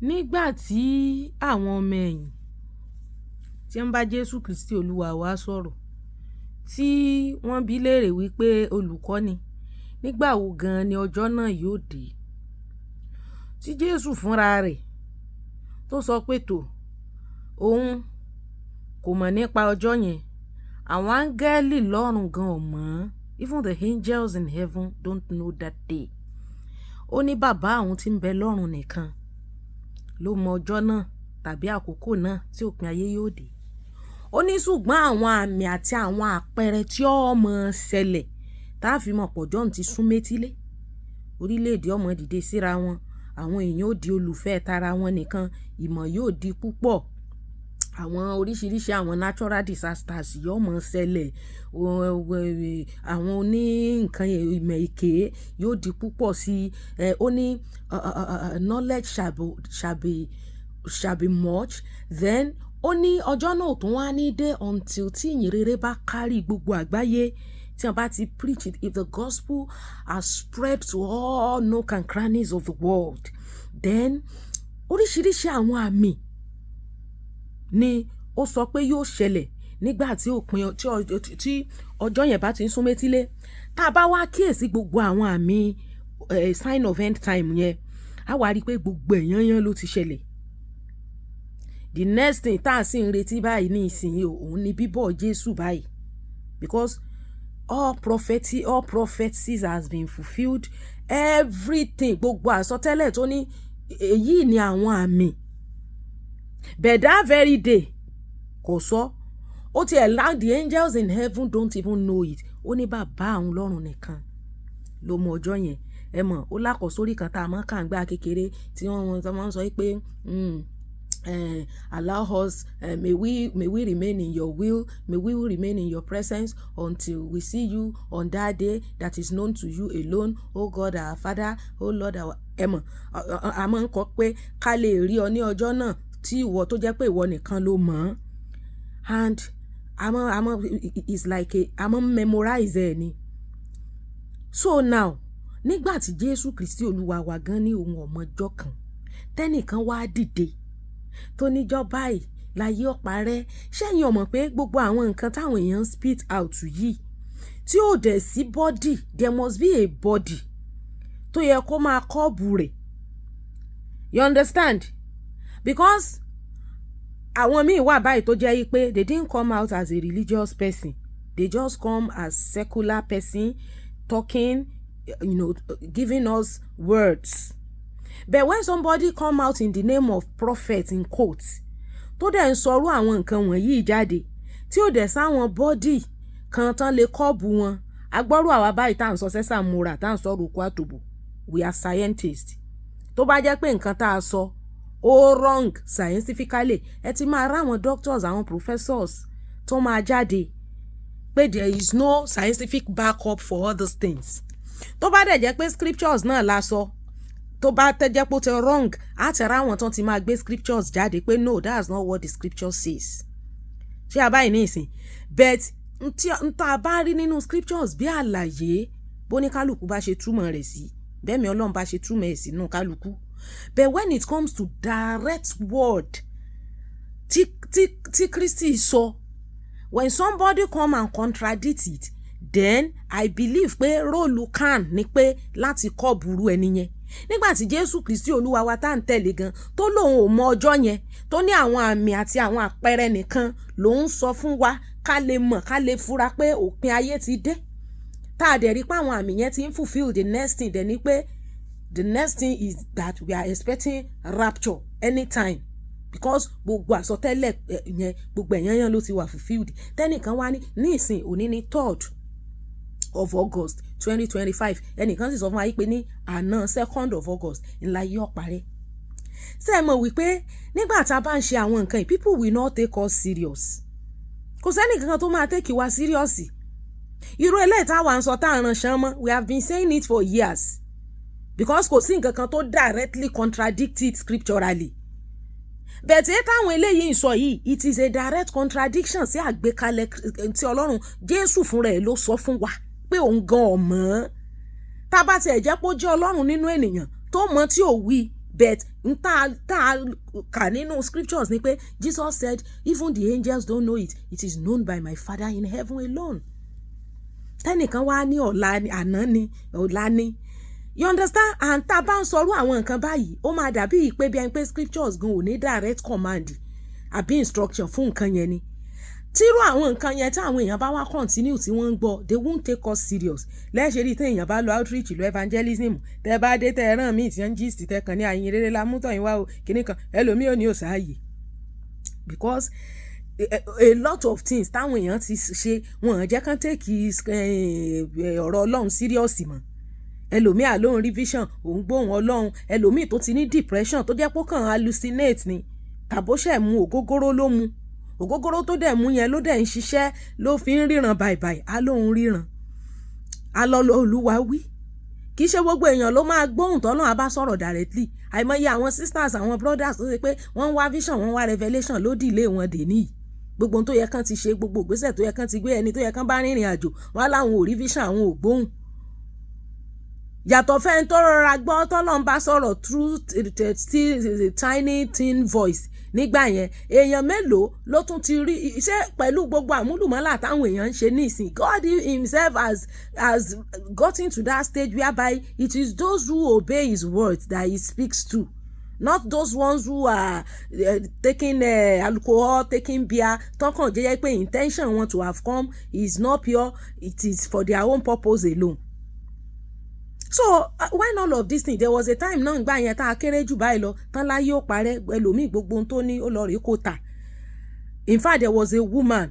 Nígbà tí àwọn ọmọ ẹ̀yìn tí ń bá Jésù Kristi Olúwa wa sọ̀rọ̀, tí wọ́n bi léèrè wípé, "Olùkọ́ni, nígbà wo gan ni ọjọ́ náà yóò dé?" Tí Jésù fúnra rẹ̀ tó sọ pé tò, òun kò mọ̀ nípa ọjọ́ yẹn, àwọn áńgẹ́lì lọ́run gan ò mọ̀. Even the angels in heaven don't know that day. Ó ní bàbá àwọn tí ń bẹ lọ́run nìkan ló mọ ọjọ́ náà tàbí àkókò náà tí òpin ayé yóò dé. Ó ní ṣùgbọ́n àwọn àmì àti àwọn àpẹẹrẹ tí ó máa ṣẹlẹ̀ tá a fi mọ̀ pọ̀jọ́ ti sún métílé. Orílẹ̀-èdè ó máa dìde síra wọn, àwọn èèyàn ó di olùfẹ́ tara wọn nìkan, ìmọ̀ yóò di púpọ̀, àwọn oríṣiríṣi àwọn natural disasters yóò máa ṣẹlẹ̀, àwọn oní nǹkan ìmọ̀ èké yóò di púpọ̀ sí i. Ó ní knowledge shall be much. Then ó ní ọjọ́ náà ò tún wá ní dé until tí ìyìn rere bá kárí gbogbo àgbáyé, tí wọ́n bá ti preach it, if the gospel has spread to all nook and crannies of the world, then oríṣiríṣi àwọn àmì ni ó sọ pé yóò ṣẹlẹ̀ nígbà tí òpin tí ọjọ́ yẹn bá ti ń sún métílé. Tá a bá wá kíyèsí gbogbo àwọn àmì sign of end time yẹn, á wá rí i pé gbogbo èèyàn yẹn ló ti ṣẹlẹ̀. The next thing tá a sì ń retí báyìí ní ìsinyìí, òun ni bíbọ̀ Jésù báyìí, because all prophecies has been fulfilled, everything, gbogbo àsọtẹ́lẹ̀ tó ní èyí ni àwọn àmì. But that very day, kò sọ. Ó tiẹ̀ lá, the angels in heaven don't even know it. Ó ní bàbá àwọn lọ́run nìkan ló mọ ọjọ́ yẹn. Ẹ mọ̀, ó lákọ̀ọ́sórí kan tá a máa kà ń gbà kékeré tí wọ́n máa ń sọ pé, allow us, may we remain in your will, may we remain in your presence until we see you on that day that is known to you alone, O God our Father, O Lord our. Ẹ mọ̀, a máa ń kọ pé ká lè rí ọ ní ọjọ́ náà tí ìwọ tó jẹ́ pé ìwọ nìkan ló mọ̀ ọ́n. And a máa it's like a máa memorize ẹ̀ ni. So now, nígbà tí Jésù Kristi Olúwa wa gan ní òun ò mọ ọjọ́ kan, tẹ́nìkan wá dìde tó níjọ́ báyìí láyé ó parẹ́, ṣẹ́yìn ò mọ̀ pé gbogbo àwọn nǹkan táwọn èèyàn ń spit out yìí, tí ò dẹ̀ sí body, there must be a body tó yẹ kó máa curb rẹ̀, you understand? Because àwọn míì wà báyìí tó jẹ́ pé they didn't come out as a religious person, they just come as secular person talking, giving us words. But when somebody come out in the name of prophet, in quotes, tó dẹ̀ ń sọrú àwọn nǹkan wọ̀nyí jáde, tí ò dẹ̀ sáwọn body kan tán lè curb wọn, agbọ́rú àwa báyìí tá à ń sọ sẹ́sà múra, tá à ń sọ rúkú àtòbò, we are scientists. Tó bá jẹ́ pé nǹkan tá a sọ ó wrong scientifically, ẹ ti máa ráwọn doctors, àwọn professors tó máa jáde pé there is no scientific backup for all those things. Tó bá dẹ̀ jẹ́ pé scriptures náà la sọ, tó bá tẹ́jẹ́ pé ó ti wrong, á ti ráwọn tó ti máa gbé scriptures jáde pé no, that's not what the scripture says. Ṣé a báyìí ní ìsìn? But n tá a bá rí nínú scriptures bí àlàyé, bóníkálùkù bá ṣe túmọ̀ rẹ̀ sí, bẹ́ẹ̀ mi Ọlọ́run bá ṣe túmọ̀ ẹ̀ sínú kálukú. But when it comes to direct word tí Kristi sọ, when somebody come and contradict it, then I believe pé role CAN ni pé láti curb irú ẹni yẹn. Nígbà tí Jésù Kristi Olúwa wa tá à ń tẹ̀lé gan tó lóun ò mọ ọjọ́ yẹn, tó ní àwọn àmì àti àwọn àpẹẹrẹ nìkan lòun sọ fún wa ká lè mọ̀, ká lè fura pé òpin ayé ti dé, tá a dẹ̀ rí pé àwọn àmì yẹn ti ń fulfil, the next thing dẹ̀ ni pé the next thing is that we are expecting rapture anytime, because gbogbo àsọtẹ́lẹ̀ yẹn, gbogbo ẹ̀yán yẹn ló ti wà fulfilled. Tẹ́nìkan wá ní ìsìn òní ní 3rd of August 2025, ẹnìkan sì sọ fún wa yìí pé ní àná 2nd of August ńlá yóò parẹ́. Ṣé ẹ mọ̀ wípé nígbà tá a bá ń ṣe àwọn nǹkan yìí, people will not take us serious? Kò sẹ́nì kankan tó máa take wa serious. Irú eléyìí táwa ń sọ, tá à ń ran ṣán mọ́, we have been saying it for years, because kò sí nǹkan kan tó directly contradict it scripturally. But èyí táwọn eléyìí ń sọ yìí, it is a direct contradiction sí àgbékalẹ̀ tí Ọlọ́run. Jésù fúnra ẹ̀ ló sọ fún wa pé òun gan ọ̀mọ́. Tá a bá tiẹ̀ jẹ́ pé ó jẹ́ Ọlọ́run nínú ènìyàn tó mọ̀ tí ò wí, But n tá a kà nínú scriptures ni pé Jesus said, "Even the angels don't know it. It is known by my Father in heaven alone." Tẹ́nìkan wá ní ọ̀la ni, àná ni, ọ̀la ni, you understand? And tá a bá ń sọrú àwọn nǹkan báyìí, ó máa dàbí pé bí ẹni pé scriptures gan ò ní direct command àbí instruction fún nǹkan yẹn ni. Tírú àwọn nǹkan yẹn, tí àwọn èèyàn bá wá continue tí wọ́n ń gbọ́, they won't take us serious. Lẹ́sẹ̀ rí, tí èèyàn bá lọ outreach, lọ evangelism, tẹ́ bá dé, tẹ́ ràn míì tí wọ́n ń gist, tẹ́ kàn ní àyìn rere la mú tọ̀yìn wá o, kíní kan, ẹlòmíì ò ní òsáàyè, because a lot of things táwọn èèyàn ti ṣe, wọn ò jẹ́ kán take ọ̀rọ̀ Ọlọ́run serious mọ́. Ẹlòmíì àlóhùn rí vision, òun gbóhùn Ọlọ́run. Ẹlòmíì tó ti ní depression, tó jẹ́ pé ó kàn hallucinate ni, tàbó ṣẹ̀ mu ògógóró, ló mu ògógóró tó dẹ̀ mú yẹn, ló dẹ̀ ń ṣiṣẹ́, ló fi ń ríran bàìbàì, á lóun ríran, á lọ lọ Olúwa wí. Kì í ṣe gbogbo èèyàn ló máa gbóhùn tọ́lọ́run á bá sọ̀rọ̀ directly. Àìmọye àwọn sisters, àwọn brothers tó ṣe pé wọ́n ń wá vision, wọ́n ń wá revelation, ló dìlé wọn dè níyì. Gbogbo ohun tó yẹ kán ti ṣe, gbogbo ìgbésẹ̀ tó yẹ kán ti gbé, ẹni tó yẹ kán bá rìnrìn àjò, wọn láwọn ò rí vision, àwọn ò gbóhùn. Yàtọ̀ fẹ́ni tó rọra gbọ́ tọ́lọ́run bá sọ̀rọ̀ through tiny thin voice nígbà yẹn. Èèyàn mélòó ló tún ti rí ṣé pẹ̀lú gbogbo àmúlùmọ́là táwọn èèyàn ń ṣe nísìn? God himself has gotten to that stage whereby it is those who obey his words that he speaks to, not those ones who are taking alcohol, taking beer, tọkàn jẹ́ pé intention wọn to have come is not pure, it is for their own purpose alone. So when all of this thing, there was a time náà gbà yẹn tá a kéré jù báyìí lọ tán, láyé ó parẹ́, ẹlòmíì gbogbo ohun tó ní, ó lọ rí kó tà. In fact, there was a woman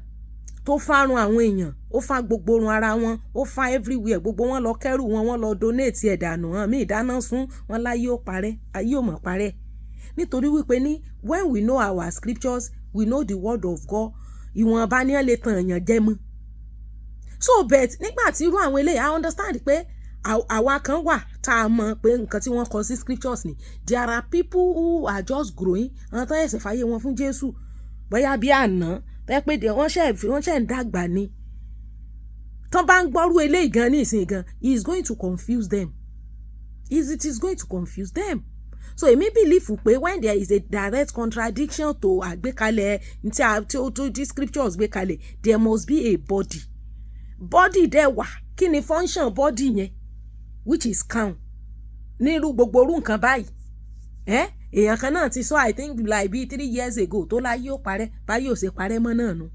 tó fárun àwọn èèyàn, ó fá gbogbo orun ara wọn, ó fá everywhere, gbogbo wọn lọ kẹ́rù wọn, wọ́n lọ donate ẹ̀ dànù, hàn mí ìdáná sun wọn. Láyé ó parẹ́, ayé ò mọ̀ parẹ́, nítorí wípé ní when we know our scriptures, we know the word of God, ìwọ̀nba ni ẹ lè tan èèyàn jẹ mọ́. So, but nígbà tí irú àwọn eléyìí, I understand pé àwa kan wà tá a mọ̀ pé nǹkan tí wọ́n kọ sí scriptures ni. There are people who are just growing, àwọn tó ẹ̀sẹ̀ fàyè wọn fún Jésù bóyá bí àná, tó yẹ pé wọ́n ṣẹ̀ ń dàgbà ni, tán bá ń gbọ́rú eléyìí gan ní ìsìn gan, he is going to confuse them, it is going to confuse them. So èmi believe pé when there is a direct contradiction to àgbékalẹ̀ tí a tí ó tó tí scriptures gbé kalẹ̀, there must be a body. Body dẹ̀ wà. Kí ni function body yẹn, which is CAN nírú gbogbo orú nǹkan báyìí? Eh? Èèyàn kan náà ti sọ, I think like bíi 3 years ago, tó láyé ó parẹ́, báyìí ò ṣe parẹ́ mọ́ náà nu.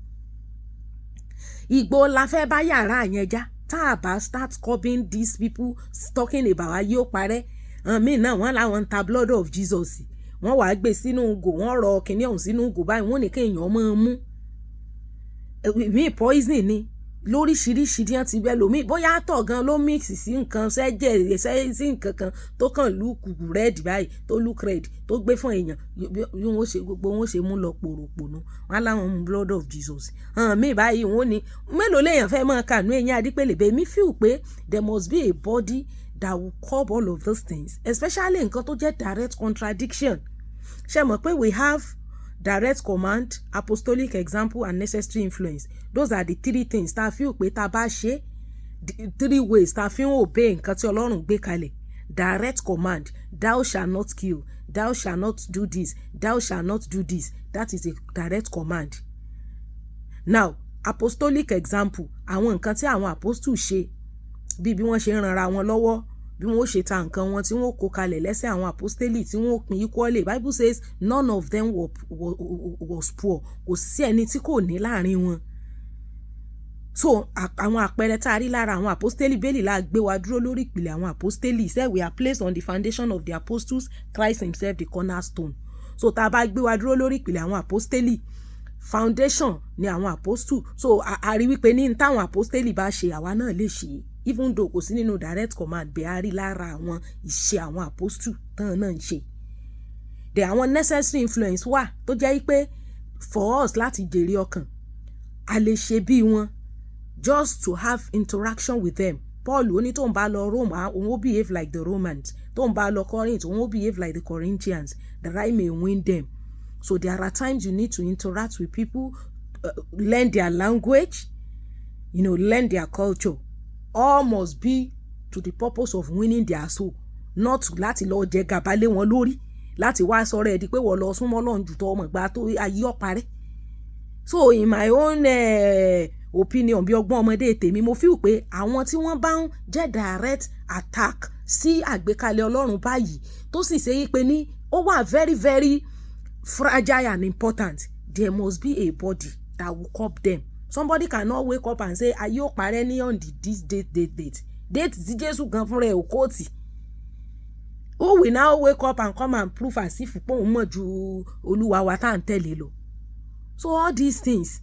Ìgbò la fẹ́ bá yàrá yẹn já tá a bá start curbing these people talking about ayé ó parẹ́. Àwọn míì náà, wọ́n làwọn ń ta blood of Jesus, wọ́n wàá gbé sínú ìgò, wọ́n rọ kìnìún ọ̀hún sínú ìgò báyìí, wọ́n ní kéèyàn máa mú míì, poison ni lóríṣiríṣi tí wọ́n ti bẹ́ lómi, bóyá àtọ̀ gan ló mix sí nǹkan sẹ́jẹ̀ sí nǹkan kan tó kàn look red báyìí, tó look red, tó gbé fún èèyàn, bí wọ́n ṣe gbogbo wọn ṣe mú lọ pòròpònú wọn láwọn mú blood of Jesus. Hàn mí báyìí, wọ́n ní mélòó lèèyàn fẹ́ máa kànú eyín adípèlè. Bẹ́ẹ̀ mi feel pé there must be a body that will curb all of those things, especially nǹkan tó jẹ́ direct contradiction. Ṣe mọ̀ pé we have direct command, apostolic example and necessary influence. Those are the three things tá a feel pé tá a bá ṣe, three ways tá a fi ń obey nǹkan tí Ọlọ́run gbé kalẹ̀. Direct command: "Thou shall not kill, thou shall not do this, thou shall not do this." That is a direct command. Now, apostolic example, àwọn nǹkan tí àwọn apostle ṣe, bí wọ́n ṣe ń ranra wọn lọ́wọ́, bí wọ́n ó ṣe ta nǹkan wọn, tí wọ́n kó kalẹ̀ lẹ́sẹ̀ àwọn apostoli, tí wọ́n pín equally. Bible says none of them was poor. Kò sí ẹni tí kò ní láàrin wọn. So àwọn àpẹẹrẹ tá a rí lára àwọn apostoli, bẹ́ẹ̀lì la gbé wa dúró lórí ìpìlẹ̀ àwọn apostoli. He said we are placed on the foundation of the apostles, Christ himself the cornerstone. So tá a bá gbé wa dúró lórí ìpìlẹ̀ àwọn apostoli, foundation ni àwọn apostle. So a rí wípé ní táwọn apostoli bá ṣe, àwa náà lè ṣe, even though kò sí nínú direct command bẹ́ẹ̀, a rí lára àwọn ìṣe àwọn apostle tán náà ń ṣe. The àwọn necessary influence wà tó jẹ́ pé for us láti jèrè ọkàn, a lè ṣe bí wọn, just to have interaction with them. Paul ó ní tóun bá lọ Rome, òun ó behave like the Romans; tóun bá lọ Corinth, òun ó behave like the Corinthians, that I may win them. So there are times you need to interact with people, learn their language, learn their culture. All must be to the purpose of winning their soul, not láti lọ jẹ gàba lé wọn lórí. Láti wá sọ̀rọ̀ ẹ̀ di pé wọ́n lọ súnmọ́ Ọlọ́run jù tó ọmọ ìgbà tó ayé ọ̀parẹ́. So in my own opinion, bí ọgbọ́n ọmọdé tèmi, mo feel pé àwọn tí wọ́n bá ń jẹ́ direct attack sí àgbékalẹ̀ Ọlọ́run báyìí, tó sì ṣe é pé ní ó wà very, very fragile and important, there must be a body that will curb them. Somebody cannot wake up and say ayé ó parẹ́ ní on the this date, date, date, date tí Jésù gan fúnra ẹ̀ ò quote. Who will now wake up and come and prove as if pé òun mọ̀ ju Olúwa wa tá à ń tẹ̀lé lọ? So all these things,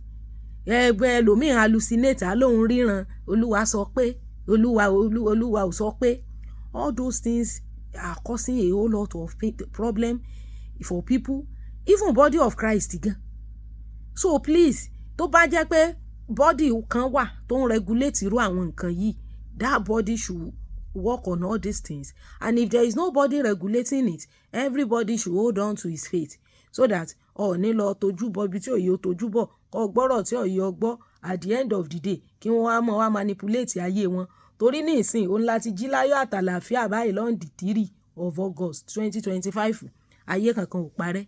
ẹgbẹ́ ẹlòmíì hallucinate, á lóun ríran, Olúwa sọ pé, Olúwa, Olúwa ò sọ pé. All those things are causing a whole lot of problem for people, even body of Christ gan. So please, tó bá jẹ́ pé body kan wà tó ń regulate irú àwọn nǹkan yìí, that body should work on all these things. And if there is nobody regulating it, everybody should hold on to his faith so that ọ̀ ní lọ tójú bọ ibi tí òye ó tójú bọ̀, kọ́ gbọ́rọ̀ tí òye ọ gbọ́. At the end of the day, kí wọ́n wá mọ̀ wá manipulate ayé wọn. Torí ní ìsìn òun láti jí láyọ̀ àtàlàáfíà báyìí on the 3 of August 2025, ayé kankan ò parẹ́.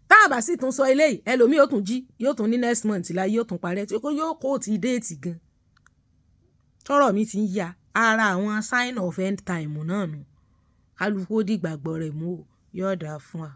Tá a bá sì tún sọ eléyìí, ẹlòmíì yóò tún jí, yóò tún ní next month la yóò tún parẹ́, tí yóò quote date gan. Tọ́rọ̀ mi ti ń ya ara àwọn sign of end time náà nù. Kálukú ó dìgbàgbọ́ rẹ̀ mú o, yóò dáa fún wa.